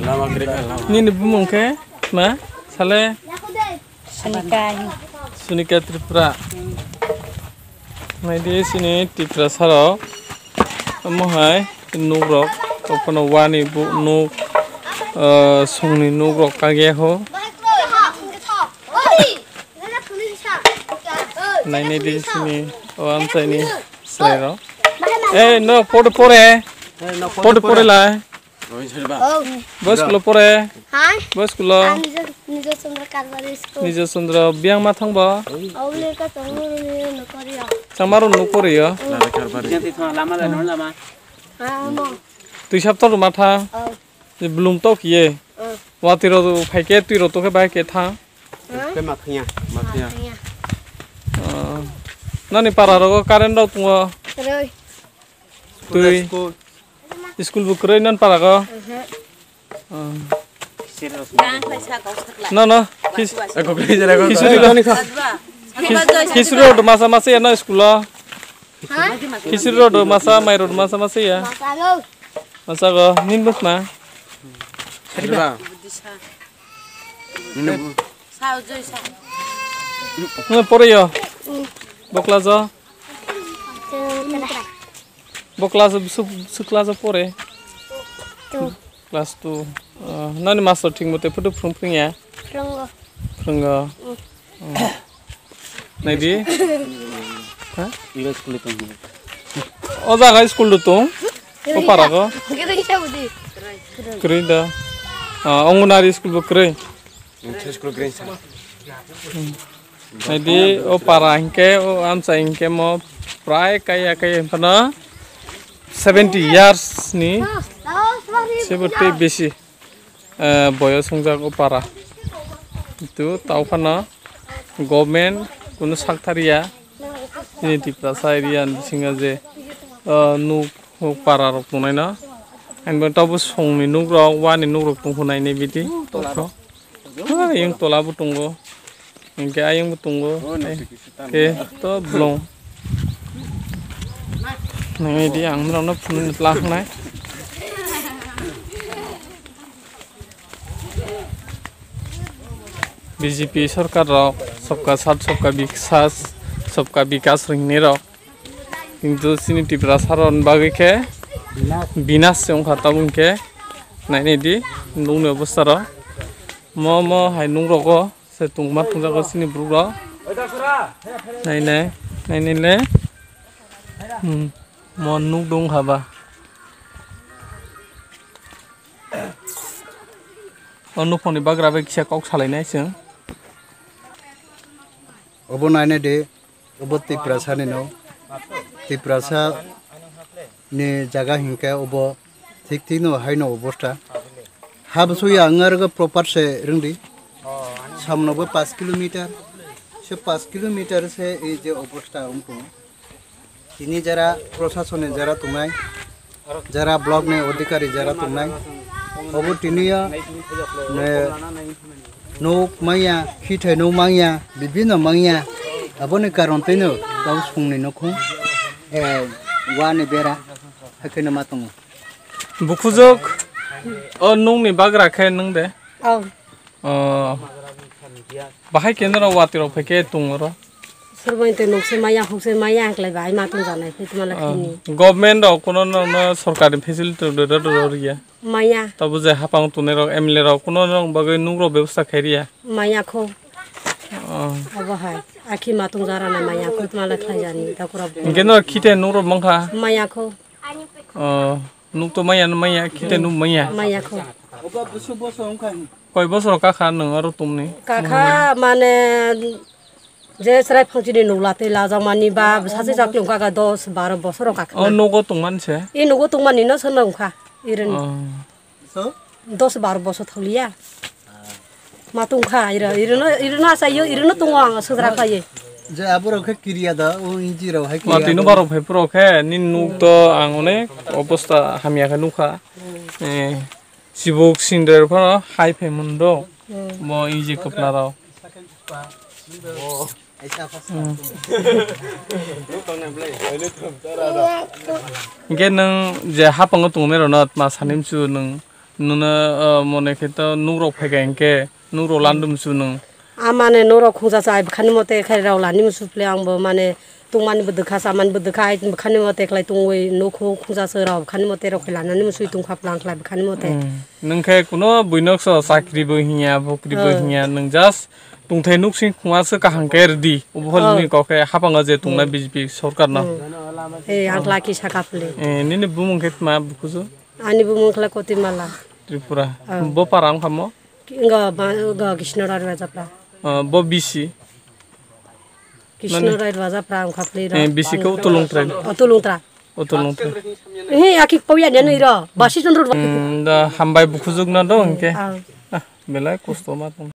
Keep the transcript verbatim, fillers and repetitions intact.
Nini bumung khe ma sale? Sunika. Sunika Tripura. Naidi sini Tripura sarok. Omo hai nuk rok. Okono wani bu nuk, ah, songni nuk rok kagya ho. Nainai di sini o amchaini selairok. Eh, no, photo pore. Photo pore lai. Bo school pore. Hai. Bo school. Nijo, Nijo Chandra Karbari school. Nijo Chandra biang ma thang bo. Aule ka tong ni no koriya. Chamaru no koriya. Lama da no lama. Ah, mo. Tui sap tor ma thang. Oh. Blum tok ye. Oh. Watwi ro phai ke twi ro to ke bai ke thang. Ke ma thang ya. Ma thang ya. Ah. Nani para ro current rok tungo. Roi. Twi. School. School bo kwrwi non para go. Mhm. Ah. No, no. Khis-, Eko kri jera ko. Khisuri do. Khis-, Khisuri do masa masa ya no school o. Ha? Khisuri do masa, mai do masa masa ya. Masa lo. Masa go nin bus na. Jera. Nin bu. No pore yo. Bokla jo. Bo class o bwswk, bwswk class o pore? Two. Class two. Ah, nani master thik mote photo phwrwng phwrwng ya? Phwrwngo. Phwrwngo. Mm. Mm. Naidi? Ha? English school tong. O jaga school do tong? O para go? Kwrwi sa budi. Kwrwi da. Ah, Anganwadi school bo kwrwi? English school kwrwi sa. Hmm. Naidi o para hinkhe, o amchai hinkhe mo prai kaya kaya hinphano seventy years ni sebo tei bisi, eh, boyos wngjak o para. Kintu tao phano government kunu sak thariya. Chini Tiprasa area ni bisingo je, eh, nuk, nuk para rok tongnai no. Ang bo tabo songni nuk rok, wani nuk rok tong phunai ni biti. Ah, yang tola bo tongo. Hingke ayang bo tongo. Oh, no, tiki si tam. Ke to blong. Nang di ang no phunuk ni tla khnai. B J P sarkar rok sabka saath, sabka bikas, sabka bikas ringni rok. Kintu chini Tiprasa rok ni bagwi khe binas se wngkha tabuk khe. Nainai di nukni obostha rok. Mo, mo hai nuk rogo se tongma thangjago chini borok rok. Nainai, nainai le. Hmm, mo nuk dong haba. O nukhungni bagra bai kisa kok salainai chwng. Obo nainai di. Obo Tiprasa ni no. Tiprasa ni jaga hinkhe obo thik thik no haino obostha. Ha bwswk ya wngya rwgwi proper se rwngdi. Samno bo paanch kilometer. Se paanch kilometer se ei je obostha wngkhu. Tini jara prosason ni jara tongnai. Jara block ni odhikari jara tongnai, obo tiniyo, ne, nuk manya, khithai nuk manya, bibino manya, aboni karon tino tau songni nukhung, eh, wani bera, hakheno ma tongo. Bukhujok, o nungni bagra khe nung de? Oh. Oh. Bahai kendra watwi rok phai khe tung oro. Sorbai tei nukse maya hukse maya hwnkhlai bahai ma tong janai phai tongma Oh. Lakhini. Government rok kuno no, no sorkar ni facility rok rw rw rw ya. Maya. Tabo je hapang tongnai rok M L A rok kuno no bagwi nuk rok bebosta khai riya. Maya kho. Oh. Abo hai. Akhi ma tong jara na maya kho tongma lakhlai jani takurok. Hingke no khite nuk rok mangkha. Maya kho. Oh. Nuk to maya no maya khite nuk maya. Maya kho. Koi bosor kakha nwng aro tumni? Kakha mane je chwrai phangchini nukla tei lajakmani ba sachi chakli wngkha kha dos baro bosor wngkha kha. O nugo tongmani se? I nugo tongmani no sono wngkha irin. Oh. Dos baro bosor thanglia. Ma tongkha iro, irono, irono achaio, irono tongo ang sodra khlaiwi. Je aborok khe kiriya da, o inji rok hai kiriya. Ma tino da. Barok phai phuro khe nini nuk to ang onek obostha hamya khe nukha. Hmm. Eh. Chibuk sindre phano hai phai mundo. Hmm. Bo inji kwpla rok. Hmm. Hingke nwng je hapango tongnai rokno tma sanimsu nwng Nuna, ah, mone khe to nuk rok phai kha hinkhe nuk rok lan dum su nung. Amane nuk rok khungsa sa ai bwkhani mote khai rok lani musu ple ang bo mane tungmani bo dwkha samani bo dwkha ai bwkhani mote khlai tungwi nuk khu khungsa sa rok bwkhani mote rok khlai lanani musu tungkha plang khlai bwkhani mote. Hmm. Nung khe kuno buinok so chakri bo hinya bukri bo Oh. hinya nung just tungthai nuk sing khunga se kaham khe rwdi. Obo hol Oh. ni kok khe hapango je tungna Hmm. B J P sorkar no. Hmm. Eh, ang laki saka phle. Eh, nini bumung khe tma bukhuju? Ani bumung khle Kotimala. Tripura. Oh. Bo para wng kha mo? Ki-, ngo ba, ngo Kishno Rai Rajapra. Ah, bo B C? Kishno Mane? Rai Rajapra wng kha phle ro. Eh, B C khe Utulung Trai. Oh, Tulung Trai. Utulung Trai. Eh, aki pawya ne nui ro. Basi Chandra. Hmm, da hambai bukhujuk na do hingke. Ah. Ah, belai kosto ma tong.